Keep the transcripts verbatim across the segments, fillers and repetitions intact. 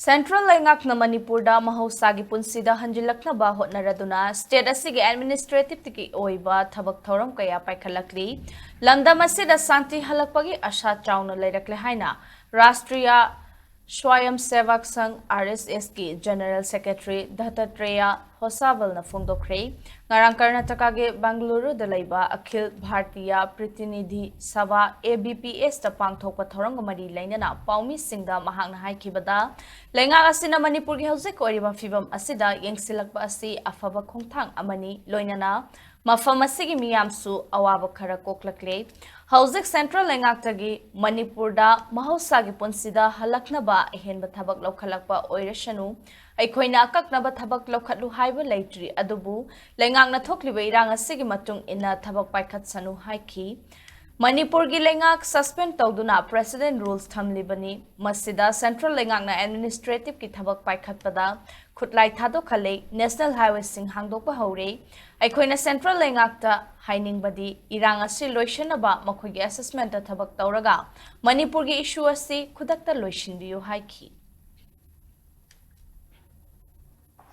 Central ꯂꯩꯉꯥꯛꯅ ꯃꯅꯤꯄꯨꯔꯗ ꯃꯍꯧꯁꯥꯒꯤ ꯄꯨꯟꯁꯤꯗ ꯍꯟꯖꯤꯜꯂꯛꯅꯕ ꯍꯣꯠꯅꯔꯗꯨꯅ ꯁ꯭ꯇꯦꯠ ꯑꯁꯤꯒꯤ ꯑꯦꯗꯃꯤꯅꯤꯁꯇ꯭ꯔꯦꯇꯤꯚꯇꯒꯤ ꯑꯣꯏꯕ ꯊꯕꯛ ꯊꯧꯔꯝ ꯀꯌꯥ ꯄꯥꯏꯈꯠꯂꯛꯂꯤ꯫ ꯂꯝꯗꯝ ꯑꯁꯤꯗ ꯁꯥꯟꯇꯤ ꯍꯜꯂꯛꯄꯒꯤ ꯑꯥꯁꯥ ꯆꯥꯎꯅ ꯂꯩꯔꯛꯂꯦ ꯍꯥꯏꯅ ꯔꯥꯁꯇ꯭ꯔꯤꯌꯥ ꯁ꯭ꯋꯥꯌꯝ ꯁꯦꯚꯛ ꯁꯪ, ꯑꯥꯔ ꯑꯦꯁ ꯑꯦꯁꯀꯤ ꯖꯦꯅꯔꯦꯜ ꯁꯦꯀ꯭ꯔꯦꯇꯔꯤ ꯗꯠꯇꯥꯇ꯭ꯔꯦꯌꯥ ꯍꯣꯁꯥꯕꯜꯅ ꯐꯣꯡꯗꯣꯛꯈ꯭ꯔꯦ꯫ ꯉꯔꯥꯡ ꯀꯔꯅꯥꯇꯀꯥꯒꯤ ꯕꯦꯡꯒꯂꯨꯔꯨꯗ ꯂꯩꯕ ꯑꯈꯤꯜ ꯚꯥꯔꯇꯤꯌꯥ ꯄ꯭ꯔꯤꯇꯤꯅꯤꯙꯤ ꯁꯚꯥ, ꯑꯦ ꯕꯤ ꯄꯤ ꯑꯦꯁꯇ ꯄꯥꯡꯊꯣꯛꯄ ꯊꯧꯔꯝꯒ ꯃꯔꯤ ꯂꯩꯅꯅ ꯄꯥꯎꯃꯤꯁꯤꯡꯗ ꯃꯍꯥꯛꯅ ꯍꯥꯏꯈꯤꯕꯗ, ꯂꯩꯉꯥꯛ ꯑꯁꯤꯅ ꯃꯅꯤꯄꯨꯔꯒꯤ ꯍꯧꯖꯤꯛ ꯑꯣꯏꯔꯤꯕ ꯐꯤꯚꯝ ꯑꯁꯤꯗ ꯌꯦꯡꯁꯤꯜꯂꯛꯄ ꯑꯁꯤ ꯑꯐꯕ ꯈꯣꯡꯊꯥꯡ ꯑꯃꯅꯤ, ꯂꯣꯏꯅꯅ ꯃꯐꯝ ꯑꯁꯤꯒꯤ ꯃꯤꯌꯥꯝꯁꯨ ꯑꯋꯥꯕ ꯈꯔ ꯀꯣꯛꯂꯛꯂꯦ꯫ ꯍꯧꯖꯤꯛ ꯁꯦꯟꯇ꯭ꯔꯦꯜ ꯂꯩꯉꯥꯛꯇꯒꯤ ꯃꯅꯤꯄꯨꯔꯗ ꯃꯍꯧꯁꯥꯒꯤ ꯄꯨꯟꯁꯤꯗ ꯍꯜꯂꯛꯅꯕ ꯑꯍꯦꯟꯕ ꯊꯕꯛ ꯂꯧꯈꯠꯂꯛꯄ ꯑꯣꯏꯔꯁꯅꯨ, ꯑꯩꯈꯣꯏꯅ ꯑꯀꯛꯅꯕ ꯊꯕꯛ ꯂꯧꯈꯠꯂꯨ ꯍꯥꯏꯕ ꯂꯩꯇ꯭ꯔꯤ, ꯑꯗꯨꯕꯨ ꯂꯩꯉꯥꯛꯅ ꯊꯣꯛꯂꯤꯕ ꯏꯔꯥꯡ ꯑꯁꯤꯒꯤ ꯃꯇꯨꯡ ꯏꯟꯅ ꯊꯕꯛ ꯄꯥꯏꯈꯠꯁꯅꯨ ꯍꯥꯏꯈꯤ꯫ ꯃꯅꯤꯄꯨꯔꯒꯤ ꯂꯩꯉꯥꯛ ꯁꯁꯄꯦꯟ ꯇꯧꯗꯨꯅ ꯄ꯭ꯔꯦꯁꯤꯗꯦꯟ ꯔꯨꯜꯁ ꯊꯝꯂꯤꯕꯅꯤ꯫ ꯃꯁꯤꯗ ꯁꯦꯟꯇ꯭ꯔꯦꯜ ꯂꯩꯉꯥꯛꯅ ꯑꯦꯗꯃꯤꯅꯤꯁꯇ꯭ꯔꯦꯇꯤꯚꯀꯤ ꯊꯕꯛ ꯄꯥꯏꯈꯠꯄꯗ ꯈꯨꯠꯂꯥꯏ ꯊꯥꯗꯣꯛꯍꯜꯂꯦ, ꯅꯦꯁꯅꯦꯜ ꯍꯥꯏꯋꯦꯁꯤꯡ ꯍꯥꯡꯗꯣꯛꯄ ꯍꯧꯔꯦ꯫ ꯑꯩꯈꯣꯏꯅ ꯁꯦꯟꯇ꯭ꯔꯦꯜ ꯂꯩꯉꯥꯛꯇ ꯍꯥꯏꯅꯤꯡꯕꯗꯤ ꯏꯔꯥꯡ ꯑꯁꯤ ꯂꯣꯏꯁꯤꯟꯅꯕ ꯃꯈꯣꯏꯒꯤ ꯑꯦꯁꯦꯁꯃꯦꯟꯇ ꯊꯕꯛ ꯇꯧꯔꯒ ꯃꯅꯤꯄꯨꯔꯒꯤ ꯏꯁꯨ ꯑꯁꯤ ꯈꯨꯗꯛꯇ ꯂꯣꯏꯁꯤꯟꯕꯤꯌꯨ ꯍꯥꯏꯈꯤ꯫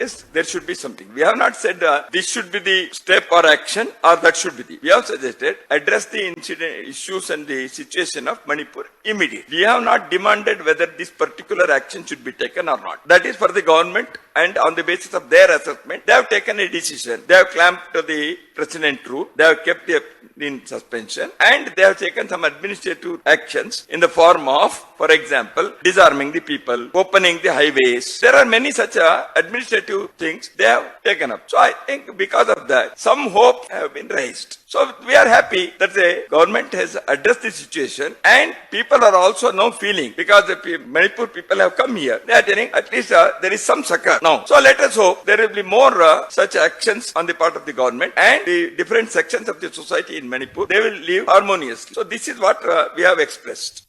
Yes, there should be something. We have not said uh, this should be the step or action or that should be the. We have suggested address the incident issues and the situation of Manipur immediately. We have not demanded whether this particular action should be taken or not. That is for the government, and on the basis of their assessment, they have taken a decision. They have clamped the precedent rule. They have kept the in suspension, and they have taken some administrative actions in the form of, for example, disarming the people, opening the highways. There are many such uh, administrative things they have taken up. So I think because of that, some hope have been raised. So we are happy that the government has addressed the situation, and people are also now feeling, because the pe- Manipur people have come here, they are telling at least uh, there is some succor now. So let us hope there will be more uh, such actions on the part of the government, and the different sections of the society in Manipur, they will live harmoniously. So this is what uh, we have expressed.